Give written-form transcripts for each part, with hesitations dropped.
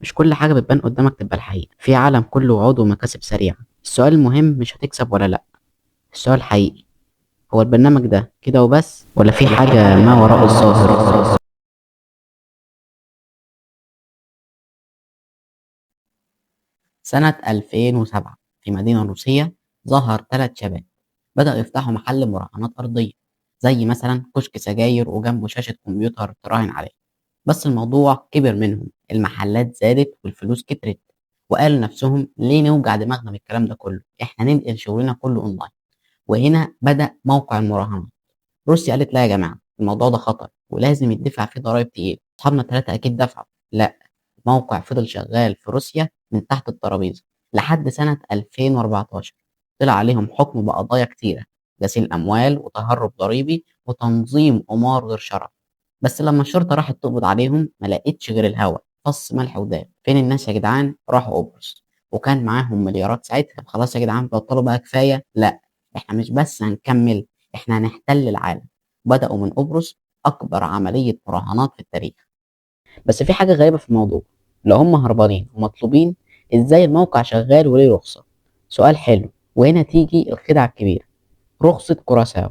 مش كل حاجة بتبان قدامك تبقى الحقيقة. في عالم كله وعود ومكاسب سريعة. السؤال المهم مش هتكسب ولا لأ، السؤال الحقيقي هو البرنامج ده كده وبس ولا في حاجة ما وراء الظاهر؟ سنة 2007 في مدينة روسية ظهر 3 شباب بدأوا يفتحوا محل مراهنات أرضية، زي مثلا كشك سجاير وجنبه شاشة كمبيوتر تراهن عليه. بس الموضوع كبر منهم، المحلات زادت والفلوس كترت، وقالوا لنفسهم ليه نوجع دماغنا بالكلام ده كله، احنا ننقل شغلنا كله اونلاين. وهنا بدأ موقع المراهنات. روسيا قالت لا يا جماعة، الموضوع ده خطر ولازم يدفع فيه ضرائب تقيلة. أصحابنا الثلاثة أكيد دفعوا. لا، الموقع فضل شغال في روسيا من تحت الترابيزة لحد سنة 2014. طلع عليهم حكم بقضايا كتيرة، غسيل أموال وتهرب ضريبي وتنظيم قمار غير شرعي. بس لما الشرطة راحت تقبض عليهم ما لقيتش غير الهوا، فص ملح وداب. فين الناس يا جدعان؟ راحوا قبرص وكان معاهم مليارات ساعتها. طب خلاص يا جدعان بطلوا بقى كفاية، لا احنا مش بس هنكمل، احنا هنحتل العالم. بدأوا من قبرص أكبر عملية مراهنات في التاريخ. بس في حاجة غريبة في الموضوع، لو هم هربانين ومطلوبين ازاي الموقع شغال وليه رخصة؟ سؤال حلو، وهنا تيجي الخدعة الكبيرة. رخصة كوراساو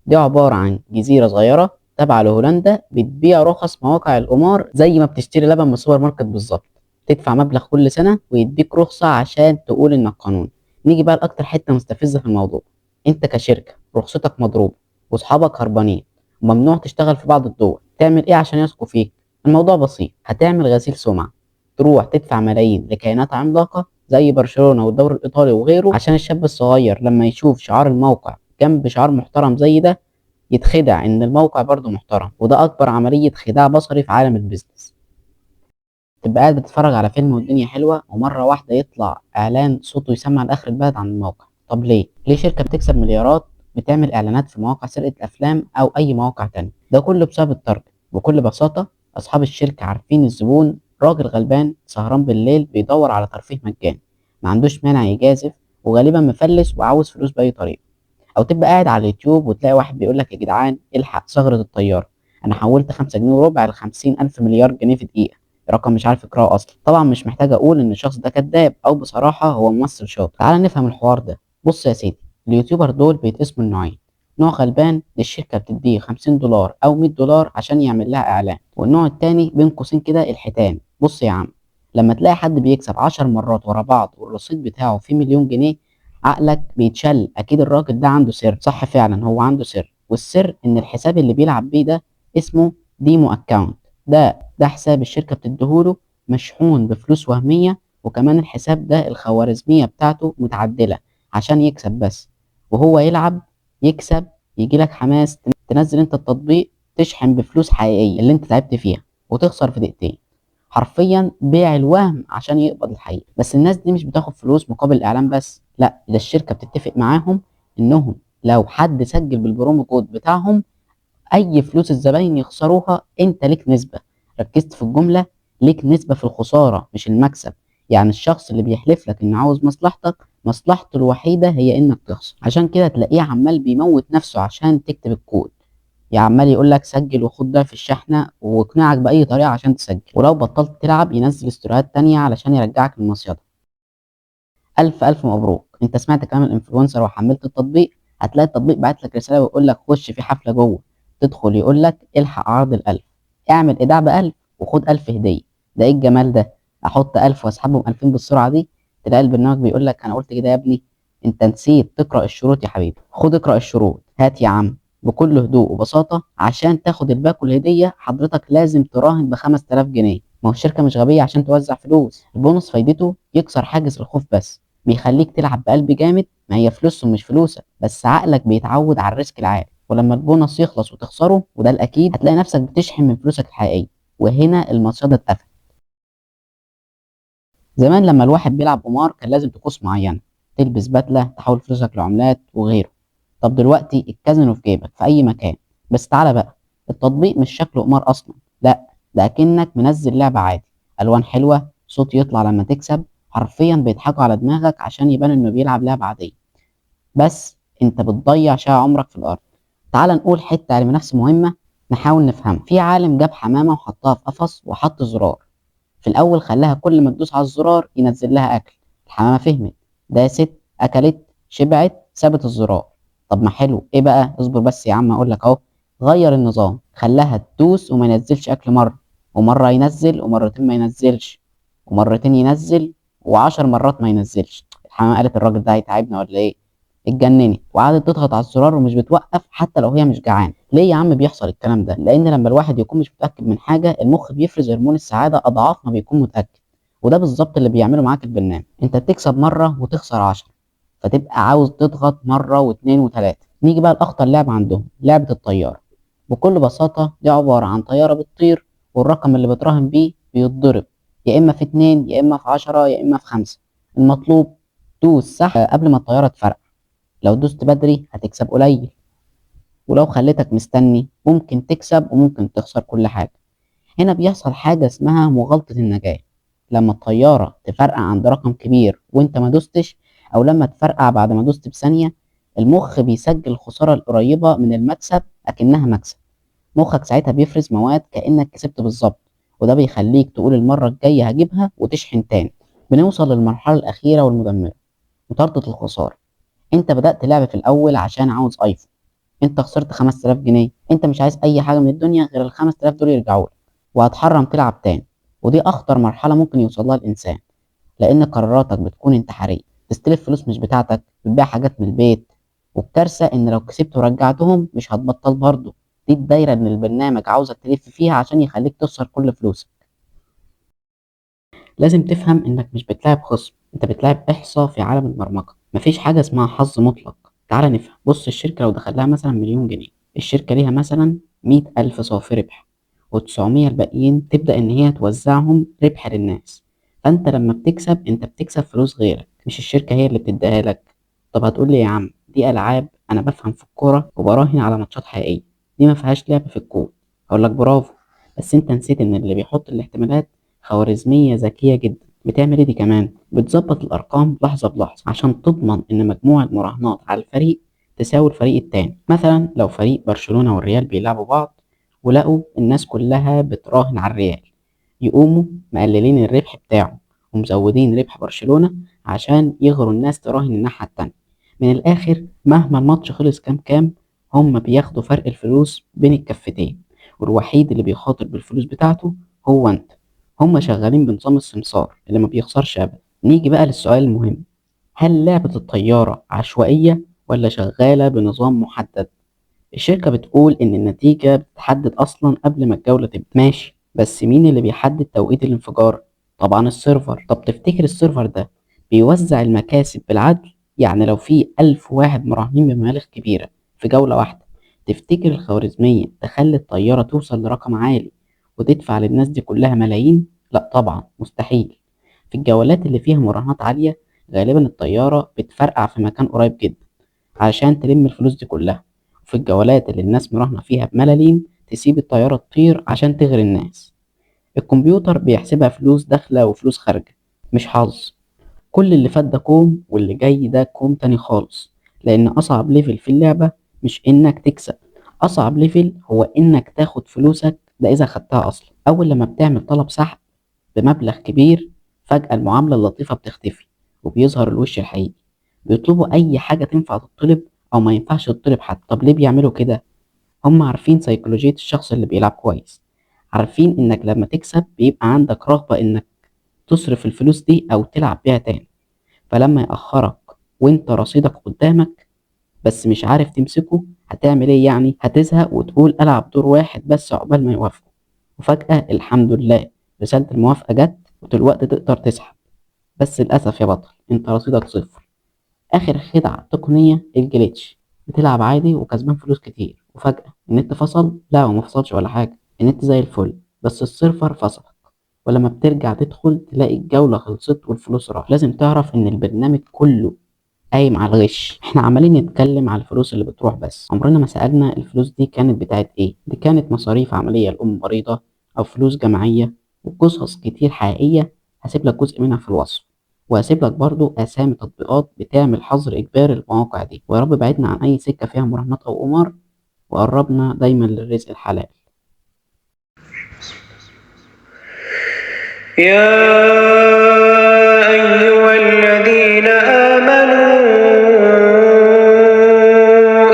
دي عبارة عن جزيرة صغيرة تابعة لهولندا بتبيع رخص مواقع القمار زي ما بتشتري لبن من السوبر ماركت بالظبط. تدفع مبلغ كل سنة ويديك رخصة عشان تقول انك قانوني. نيجي بقى لأكتر حتة مستفزة في الموضوع. انت كشركة رخصتك مضروبة واصحابك هربانين وممنوع تشتغل في بعض الدول، تعمل ايه عشان يثقوا فيك؟ الموضوع بسيط، هتعمل غسيل سمعة، تروح تدفع ملايين لكيانات عملاقة زي برشلونة والدوري الإيطالي وغيره، عشان الشاب الصغير لما يشوف شعار الموقع جنب شعار محترم زي ده يتخدع إن الموقع برضه محترم. وده أكبر عملية خداع بصري في عالم ال business. تبقى قاعد بتتفرج على فيلم والدنيا حلوة، ومرة واحدة يطلع إعلان صوته يسمع لآخر البلد عن الموقع. طب ليه؟ ليه شركة بتكسب مليارات بتعمل إعلانات في مواقع سرقة أفلام أو أي مواقع تانية؟ ده كله بسبب ال target. بكل بساطة أصحاب الشركة عارفين الزبون راجل غلبان سهران بالليل بيدور على ترفيه مجاني، ما عندوش مانع يجازف، وغالبا مفلس وعاوز فلوس بأي طريقة. أو تبقى قاعد على اليوتيوب وتلاقي واحد بيقول لك يا جدعان الحق ثغرة الطيارة، أنا حولت 5 جنيه وربع ل 50,000 مليار جنيه في دقيقة، رقم مش عارف اقراه أصلا. طبعا مش محتاج أقول إن الشخص ده كذاب أو بصراحة هو ممثل شاطر. تعال نفهم الحوار ده. بص يا سيدي، ال YouTuber دول بيتقسموا لنوعين، نوع غلبان للشركة بتديه $50 أو $100 عشان يعمل لها إعلان، والنوع التاني بين قوسين كده الحيتان. بص يا عم، لما تلاقي حد بيكسب 10 مرات ورا بعض والرصيد بتاعه فيه مليون جنيه، عقلك بيتشل، أكيد الراجل ده عنده سر. صح، فعلا هو عنده سر، والسر إن الحساب اللي بيلعب بيه ده اسمه demo account. ده حساب الشركة بتديهوله مشحون بفلوس وهمية، وكمان الحساب ده الخوارزمية بتاعته متعدلة عشان يكسب بس، وهو يلعب يكسب يجيلك حماس تنزل انت التطبيق تشحن بفلوس حقيقية اللي انت تعبت فيها وتخسر في دقيقتين. حرفيا بيع الوهم عشان يقبض الحقيقة. بس الناس دي مش بتاخد فلوس مقابل الإعلان بس، لا ده الشركة بتتفق معاهم انهم لو حد سجل بال promo code بتاعهم اي فلوس الزباين يخسروها انت ليك نسبة. ركزت في الجملة، ليك نسبة في الخسارة مش المكسب. يعني الشخص اللي بيحلف لك انه عاوز مصلحتك، مصلحته الوحيدة هي انك تخسر. عشان كده تلاقيه عمال بيموت نفسه عشان تكتب الكود، يعني عمال يقول لك سجل وخد ضعف الشحنة ويقنعك بأي طريقة عشان تسجل، ولو بطلت تلعب ينزل استوريات تانية علشان يرجعك للمصيدة. ألف ألف مبروك، انت سمعت كلام ال influencer وحملت التطبيق. هتلاقي التطبيق بعت لك رسالة ويقول لك خش في حفلة جوه، تدخل يقول لك الحق عرض ال1000، اعمل ايداع ب1000 وخد 1000 هدية. ده ايه الجمال ده؟ احط 1000 واسحبهم 2000 بالسرعة دي؟ تلاقي البرنامج بيقول لك انا قلت كده يا ابني، انت نسيت تقرأ الشروط يا حبيبي، خد اقرأ الشروط. هات يا عم بكل هدوء وبساطة، عشان تاخد الباكو الهدية حضرتك لازم تراهن ب5000 جنيه. ما هو الشركة مش غبية عشان توزع فلوس. البونص فايدته يكسر حاجز الخوف بس، بيخليك تلعب بقلب جامد، ما هي فلوسهم مش فلوسك، بس عقلك بيتعود على ال risk العالي. ولما البونص يخلص وتخسره، وده الأكيد، هتلاقي نفسك بتشحن من فلوسك الحقيقية، وهنا المصيدة اتقفلت. زمان لما الواحد بيلعب قمار كان لازم طقوس معينة، تلبس بدلة، تحول فلوسك لعملات وغيره. طب دلوقتي الكازينو في جيبك في أي مكان. بس تعالى بقى، التطبيق مش شكله قمار أصلا، لا ده أكنك منزل لعبة عادي، ألوان حلوة، صوت يطلع لما تكسب. حرفيا بيضحكوا على دماغك عشان يبان إنه بيلعب لعبة عادية، بس أنت بتضيع شقة عمرك في الأرض. تعال نقول حتة علم نفس مهمة نحاول نفهمها. في عالم جاب حمامة وحطها في قفص وحط زرار، في الأول خلاها كل ما تدوس على الزرار ينزل لها أكل. الحمامة فهمت، داست، أكلت، شبعت، سابت الزرار. طب ما حلو، إيه بقى؟ اصبر بس يا عم أقول لك أهو. غير النظام، خلاها تدوس وما ينزلش أكل مرة، ومرة ينزل، ومرتين ما ينزلش، ومرتين ينزل، و10 مرات ما ينزلش. الحمامة قالت الراجل ده هيتعبنا ولا إيه؟ اتجننت وقعدت تضغط على الزرار ومش بتوقف حتى لو هي مش جعانة. ليه يا عم بيحصل الكلام ده؟ لان لما الواحد يكون مش متاكد من حاجة المخ بيفرز هرمون السعادة اضعاف ما بيكون متاكد، وده بالظبط اللي بيعمله معاك البرنامج. انت بتكسب مرة وتخسر 10، فتبقى عاوز تضغط مرة واثنين وثلاثة. نيجي بقى لاخطر لعبه عندهم، لعبه الطيارة. بكل بساطة دي عبارة عن طيارة بتطير، والرقم اللي بتراهن بيه بيتضرب يا اما في 2 يا اما في 10 يا اما في 5. المطلوب دوس صح قبل ما الطيارة تفرقع. لو دوست بدري هتكسب قليل، ولو خليتك مستني ممكن تكسب وممكن تخسر كل حاجة. هنا بيحصل حاجة اسمها مغالطة النجاة. لما الطيارة تفرقع عند رقم كبير وانت ما دوستش، او لما تفرقع بعد ما دوست بثانية، المخ بيسجل الخسارة القريبة من المكسب اكنها مكسب. مخك ساعتها بيفرز مواد كأنك كسبت بالظبط، وده بيخليك تقول المرة الجاية هجيبها وتشحن تاني. بنوصل للمرحلة الأخيرة والمدمرة، مطاردة الخسارة. انت بدأت لعبة في الأول عشان عاوز ايفون، انت خسرت 5000 جنيه، انت مش عايز اي حاجة من الدنيا غير ال 5000 دول يرجعوا لك، وهتحرم تلعب تاني. ودي اخطر مرحلة ممكن يوصل لها الانسان، لان قراراتك بتكون انتحارية. تستلف فلوس مش بتاعتك، بتبيع حاجات من البيت، والكارثة ان لو كسبت ورجعتهم مش هتبطل برضه. دي الدايرة اللي البرنامج عاوزك تلف فيها عشان يخليك تخسر كل فلوسك. لازم تفهم انك مش بتلاعب خصم، انت بتلاعب احصاء في عالم البرمجة. مفيش حاجة اسمها حظ مطلق. تعال نفهم. بص، الشركة لو دخلها مثلا 1,000,000 جنيه، الشركة ليها مثلا 100,000 صافي ربح، و900 الباقيين تبدأ إن هي توزعهم ربح للناس. فأنت لما بتكسب أنت بتكسب فلوس غيرك، مش الشركة هي اللي بتديها لك. طب هتقول لي يا عم دي ألعاب، أنا بفهم في الكورة وبراهن على ماتشات حقيقية، دي ما فيهاش لعب في الكود. هقول لك برافو، بس أنت نسيت إن اللي بيحط الاحتمالات خوارزمية ذكية جدا. بتعمل ايه دي كمان؟ بتظبط الارقام لحظة بلحظة عشان تضمن ان مجموع المراهنات على الفريق تساوي الفريق التاني. مثلا لو فريق برشلونة والريال بيلعبوا بعض ولقوا الناس كلها بتراهن على الريال، يقوموا مقللين الربح بتاعه ومزودين ربح برشلونة عشان يغروا الناس تراهن الناحية التانية. من الاخر مهما الماتش خلص كام كام، هم بياخدوا فرق الفلوس بين الكفتين، والوحيد اللي بيخاطر بالفلوس بتاعته هو انت. هم شغالين بنظام السمسار اللي ما بيخسرش ابدا. نيجي بقى للسؤال المهم، هل لعبة الطيارة عشوائية ولا شغالة بنظام محدد؟ الشركة بتقول إن النتيجة بتتحدد أصلا قبل ما الجولة تبدأ. ماشي، بس مين اللي بيحدد توقيت الانفجار؟ طبعا ال server. طب تفتكر ال server ده بيوزع المكاسب بالعدل؟ يعني لو في 1000 واحد مراهنين بمبالغ كبيرة في جولة واحدة، تفتكر الخوارزمية تخلي الطيارة توصل لرقم عالي وتدفع للناس دي كلها ملايين؟ لا طبعا مستحيل. في الجولات اللي فيها مراهنات عالية غالبا الطيارة بتفرقع في مكان قريب جدا عشان تلم الفلوس دي كلها. وفي الجولات اللي الناس مراهنة فيها بملاليم تسيب الطيارة تطير عشان تغري الناس. الكمبيوتر بيحسبها فلوس داخلة وفلوس خارجة، مش حظ. كل اللي فات ده كوم واللي جاي ده كوم تاني خالص، لأن أصعب level في اللعبة مش إنك تكسب، أصعب level هو إنك تاخد فلوسك، ده إذا خدتها أصلا. أول لما بتعمل طلب سحب بمبلغ كبير، فجأة المعاملة اللطيفة بتختفي وبيظهر الوش الحقيقي. بيطلبوا أي حاجة تنفع تطلب أو ما ينفعش تطلب حتى. طب ليه بيعملوا كده؟ هم عارفين سيكولوجية الشخص اللي بيلعب كويس، عارفين إنك لما تكسب بيبقى عندك رغبة إنك تصرف الفلوس دي أو تلعب بيها تاني. فلما يأخرك وإنت رصيدك قدامك بس مش عارف تمسكه، هتعمل إيه يعني؟ هتزهق وتقول ألعب دور واحد بس عقبال ما يوافقوا. وفجأة الحمد لله رسالة الموافقة جت ودلوقتي تقدر تسحب. بس للأسف يا بطل انت رصيدك صفر. آخر خدعة تقنية ال glitch. بتلعب عادي وكسبان فلوس كتير، وفجأة النت فصل. لا وما فصلش ولا حاجة، النت زي الفل، بس ال server فصلك. ولما بترجع تدخل تلاقي الجولة خلصت والفلوس راحت. لازم تعرف إن البرنامج كله قايم على الغش. احنا عمالين نتكلم على الفلوس اللي بتروح، بس عمرنا ما سألنا الفلوس دي كانت بتاعت ايه. دي كانت مصاريف عملية لأم مريضة أو فلوس جماعية وقصص كتير حقيقية. هسيب لك جزء منها في الوصف، وهسيب لك برضو أسامي تطبيقات بتعمل حظر إجباري للمواقع دي. ويا رب بعدنا عن أي سكة فيها مراهنات أو قمار، وقربنا دايما للرزق الحلال. يا أيها الذين آمنوا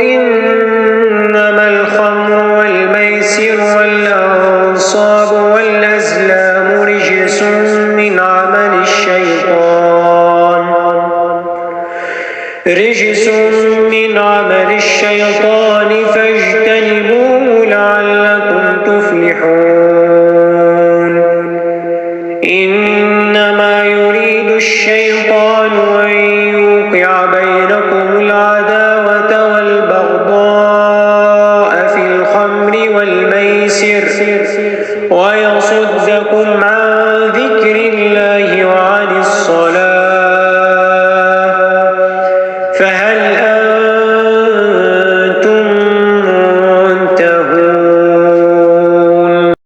إنما الخمر والميسر والأنصاب والأزلام رجس من عمل الشيطان فاجتنبوه لعلكم تفلحون. إنما يريد الشيطان أن يوقع بينكم العداوة والبغضاء في الخمر والميسر ويصدكم